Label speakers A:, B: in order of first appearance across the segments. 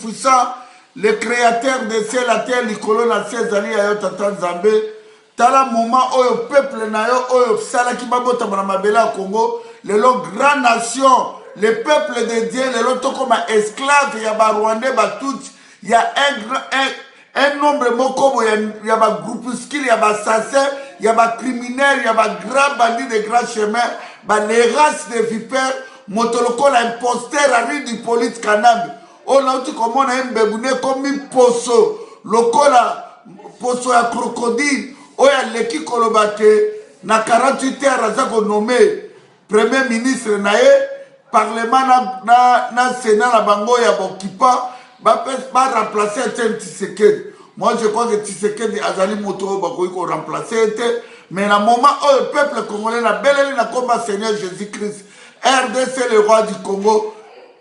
A: Tout-Puissant, le créateur de ciel la terre, likolo na se ezali ya yo Tata Nzambe. Tala moment oyo peuple na yo oyo osalaki babotama na mabele ya Congo, lelo grand nation, le peuple de Dieu, lelo tokoma esclave ya ba Rwandais, ba Tutsi, ya un nombre moko boye ya ba groupuscule ya ba assassin, ya ba criminel, ya ba grand bandit de grand chemin, ba les races de vipères, moto lokola imposteur Henri Hippolyte Kanambe oyo nauti komona ye mbebu nde ekomi poso lokola poso ya crocodile, oyo aleki koloba ke na 48 heures aza konome premier ministre na ye, parlement na sénat na bango ya bokipa baremplace Etienne Tshisekedi. Moi, je crois que Tshisekedi azali moto oyo bakoki koremplace ye te, mais na moment oyo peuple congolais nabeleli na komba Seigneur Jésus Christ, RDC, le roi du Congo,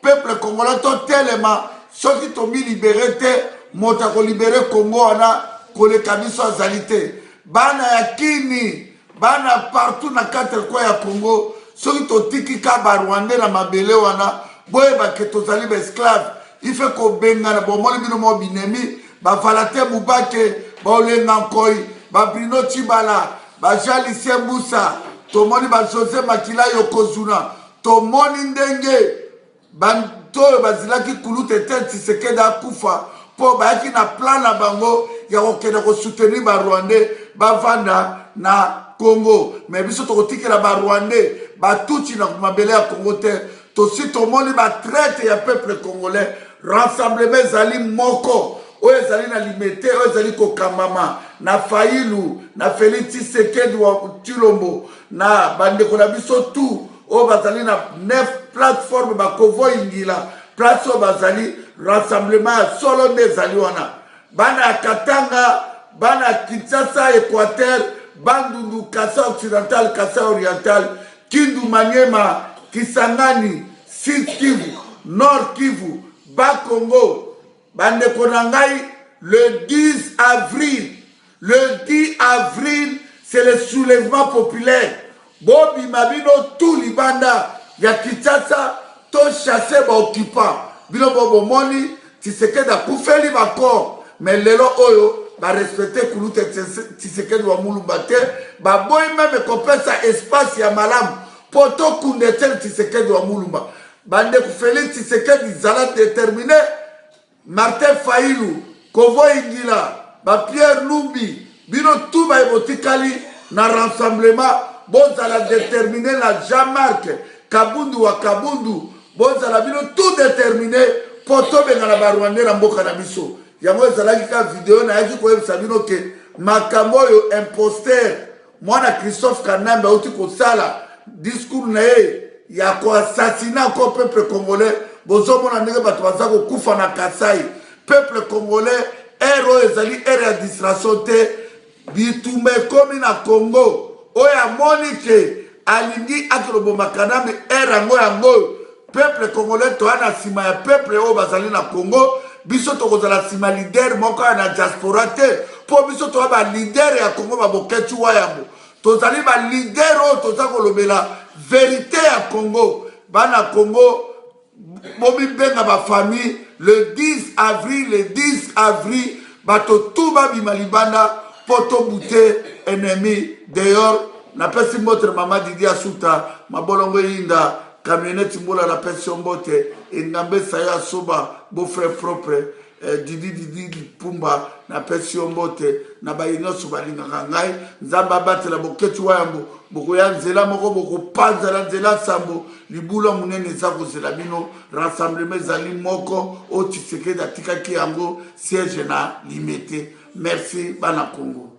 A: peuple congolais totelema. Soki tomilibere te, moto akolibere Congo wana koleka biso azali te. Bana ya Kini, bana partout na quatre coins ya Congo, soki totiki ka Barwandais na mabele wana, boyeba ke tozali baesclave. Ife kobengana. Bomoni bino mo binemi bavala te, Mubake, baolenga Nkoi, baBruno Tshibala, baJean Lucien Mbusa, tomoni baJosé Makila Yokozuna, tomoni ndenge bato oyo bazilaki kulutu Etienne Tshisekedi akufa mpo bayaki na plan na bango ya kokende kosoutenir Barwandais bavanda na Congo. Mais biso tokotikela Barwandais, Batutsi na mabele ya Congo te. Tosi tomoni batraite ya peuple congolais. Rassemblement ezali moko oyo ezali na Limete, oyo ezali kokambama na Fayulu, na Félix Tshisekedi wa Tshilombo, na bandeko na biso tu oyo bazali na neuf plateforme bakovoyingila place oyo bazali. Rassemblement ya solo nde ezali wana. Bana ya Katanga, bana ya Kinshasa, Équateur, Bandundu, Kasai Occidental, Kasai Oriental, Kindu, Manyema, Kisangani, Sud Kivu, Nord Kivu, Bakongo, bandeko na ngai, le 10 avril, le 10 avril, c'est le soulèvement populaire. Bobima bino tu libanda ya Kinshasa, tochasse baoccupant. Bino bo bomoni Tshisekedi akufeli bacorps, mais lelo oyo barespecte kulutu Tshisekedi wa Mulumba te. Baboyi même kopesa espace ya malamu mpo tokunda Etienne Tshisekedi wa Mulumba. Bandeko, Félix Tshisekedi, zala déterminé. Martin Fayulu, Kovoingila, baPierre Lumbi, bino tu baye botikali na rassemblement, bozala déterminé. Na Jean-Marc Kabundu wa Kabundu, bozala bino tout déterminé mpo tobengana Barwandais na mboka na biso. Yango ezalaki ka video nayaki koyebisa bino ke makambo oyo imposteur mwana Christophe Kanambe auti kosala discours na ye ya koassassiner ko peuple congolais. Bozomona ndenge bato baza kokufa na Kasai. Peuple congolais, ere oyo ezali ere ya distraction te. Bitumba ekomi na Congo. Oyo amoni ke alingi akende Kanambe, ere yango yango oyo. Peuple congolais, toya na nsima ya peuple oyo bazali na Congo. Biso tokozala nsima leader moko ya na diaspora te, mpo biso toya baleader ya Congo. Baboketi wa yango, tozali baleader oyo toza kolobela vérité ya Congo. Bana Congo, bomibenga bafamille. Le 10 avril, le 10 avril, bato tu babima libanda mpo tobute ennemi dehors. Napesi mbote na mama Didi Asuta Mabolongo, eyinda camionnette mbula, napesi yo mbote. Engambe Sayo Asoba, beau-frère propre, Didi Didi Lipumba, napesi yo mbote na baye nyonso balingaka ngai. Nzambe abatela Boketi wa yango. Bokoya nzela moko, bokopanzana nzela sambo. Libula monene eza kozela bino. Rassemblement ezali moko oyo Tshisekedi atikaki yango siège na Limete. Merci, bana Congo.